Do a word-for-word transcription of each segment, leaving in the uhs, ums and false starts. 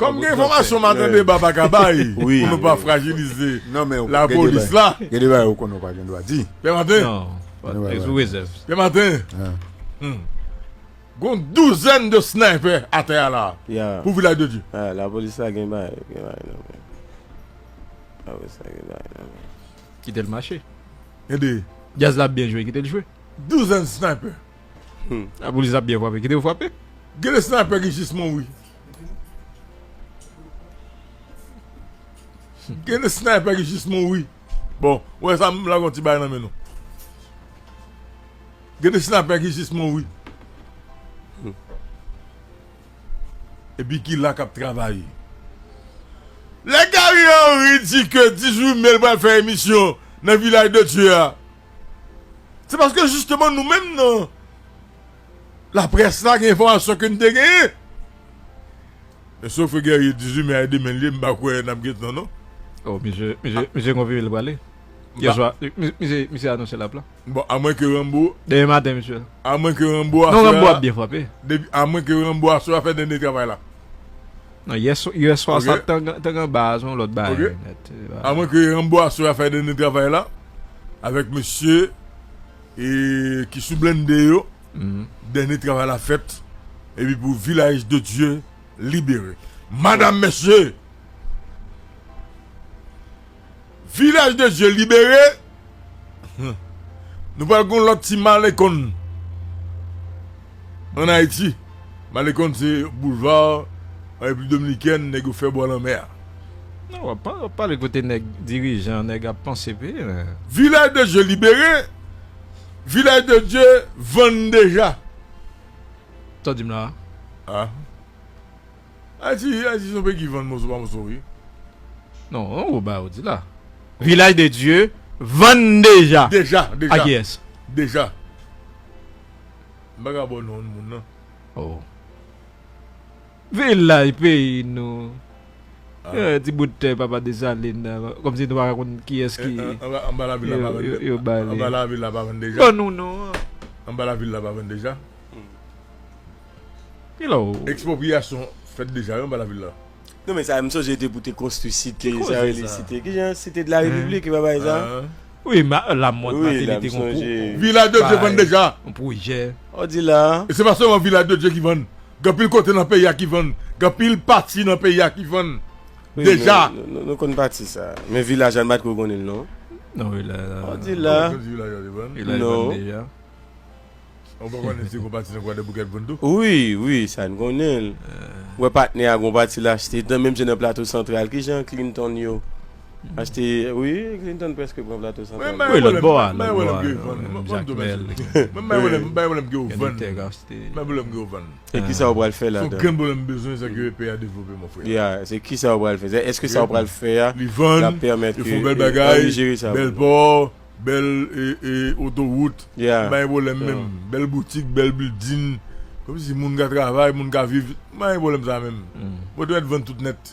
Kòm gen enfòmasyon m a tande Baba ka bay, pou nou pa frajilize lapolis la. Gen de bagay ou konnen ou pa gen dwa di. Pè Maten. Non, sou rezèv. Pè Maten. Gon douzèn de sniper atè a la pou Vilaj de Dye. Lapolis la gen bagay, gen bagay nan men. Lapolis la gen bagay nan men. Kite l mache. Gen de. Djaz la ap byen jwe, kite l jwe. Douzèn sniper. Lapolis ap byen frape, kite yo frape. Gen de sniper ki jis mouri. Gen de sniper ki jis mouri. Bon, ou wè sa, m lage yon ti bagay nan men nou. Gen de sniper ki jis mouri. Epi ki la k ap travay. Lè Gary Henry di ke dizuit me l pral fè emisyon nan Vilaj de Dye a, se paske jisteman nou menm nan laprès la gen enfòmasyon ke n te genyen. Men sof ke Guerrier dizuit me a e demen l ye, m pa kwè n ap gen tan non. Oh, misye, misye, misye konfime l prale. Yè swa, misye, misye anonse l ap la. Bon, amwen ke Rambo. Demen maten, misye. Amwen ke Rambo aswè a. Non, Rambo ap byen frape. Depi, amwen ke Rambo aswè a fè dènye travay la. Non, yè swa, yè swa sa t anba a, se yon lòt bagay nèt. Amwen ke Rambo aswè a fè dènye travay la, avèk mesye e, ki sou blende yo, dènye travay la fèt, epi pou Vilaj de Dye libere. Madanm, mesye, Vilaj de Dye libere. Nou pral gon lòt ti malekonn ann Ayiti. Malekonn se boulva an Repiblik Dominikèn, nèg yo fè bò lanmè a. Non, w ap pa-, w ap pale kote nèg dirijan, nèg ap panse peyi, men. Vilaj de Dye libere. Vilaj de Dye vann deja. Sa w di m la a? Ah. Ayiti, Ayiti se yon peyi ki vann moso pa moso, wi. Non, yon gwo bagay ou di la. Vilaj de Dye vann deja. Deja, deja. A kiyès? Deja. M pa ka ba w non moun nan. Oh. Vilaj peyi nou. Ah. Eh, ti bout tè papa Desalin nan. Kòmsi nou pa ka konn kiyès ki. Eh, eh, anba, anba lavil la pa vann. Yo, yo, yo ba li. Anba lavil la pa vann deja. Ban nou non. Anba lavil la pa vann deja. Kilè w. Ekspropriyasyon fèt deja, wi, anba lavil la. Non, men sa, m sonje te pou te konstwi site, sa yo rele site. Ki jan site de la Repiblik, e pa bagay sa? Wi, Lamòt Mateli te gon pwo-, Vilaj de Dye vann deja. Yon pwojè. Ou di la. E se pa sèlman Vilaj de Dye ki vann. Gen anpil kote nan peyi a ki vann. Gen anpil pati nan peyi a ki vann. Deja. Nou, nou, nou konn pati sa. Men vilaj la, n pa t ko konnen l, non. Non, vilaj la. Ou di la. Vilaj la te vann. Vilaj vann deja. Ou pa konnen si gon pati nan Kwadèboukè t vann tou? Wi, wi, sa n konnen l. Ou wè patnè a gon pati l achte, menm jan nan Plato Santral. Ki jan Clinton yo achte, wi, Clinton prèske pran Plato Santral. Wi, lòt bò a, lòt bò a, Jakmèl. Mwen, m bay pwoblèm, m bay pwoblèm ke yo vann. M bay pwoblèm ke yo vann. E kisa w pral fè ladan? Se yon grenn pwoblèm m bezwen, se ke peyi a devlope, mon frè. Ya, se kisa w pral fè? Èske sa w pral fè a, l ap pèmèt ke Henry jere sa? Bèl pò, bèl, e, e, otowout. M pa gen pwoblèm menm. Bèl boutik, bèl bilding. Kòmsi moun ka travay, moun ka viv. M pa gen pwoblèm sa menm. Mwen te mèt vann tout nèt.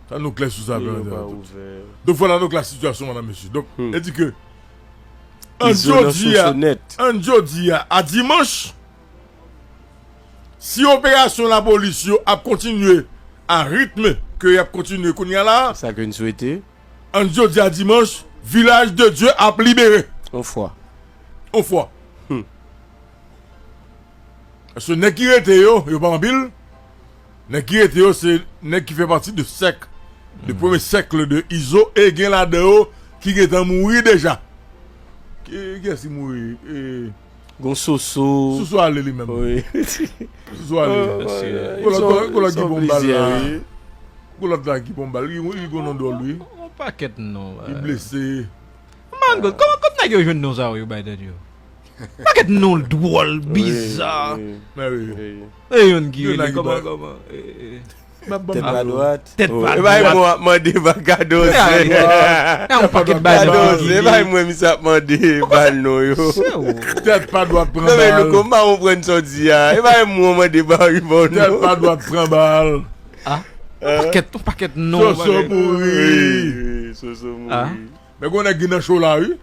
Sa nou klè sou sa, pè. Donk, vwala, donk, la sitiyasyon, madam, mesye. Donk, e di ke, ann jodi a, ann jodi a, a dimanch, si operasyon lapolis yo ap kontinye a ritm ke y ap kontinye kounye a la, sa ke n swete, ann jodi a dimanch, Vilaj de Dye ap libere. On fwa. On fwa. Paske nèg ki rete yo, yo pa anpil. Nèg ki rete yo, se nèg ki fè pati de sèk, de premye sèk de Izo, e gen ladan yo ki gentan mouri deja. Ki, kiyès ki mouri? E, gon Soso. Soso ale li menm. Wi. Soso ale. Gon lòt, gon lòt ki pran bal la. Gon lòt la ki pran bal. Li, li gon non dwòl, wi. Yon pakèt non. Li blese. Man, kot, kòman, kot nèg yo jwenn non sa yo, yo bay tèt yo? Pakèt non dwòl, biza. E youn ki rele kòman, kòman? Tèt pa dwat. Tèt pa dwat. E bay mwen ap mande ba Kadonzè. Kadonzè, e bay mwen misye ap mande ba l non yo. Tèt pa dwat pran bal. Non, men Louko, m pa konprann sa w di a. E bay mwen mande ba wi ba w non. Tèt pa dwat pran bal. Ah, yon pakèt, yon pakèt non. Soso mouri. Soso mouri. Men gon nèg ki nan cho la, wi.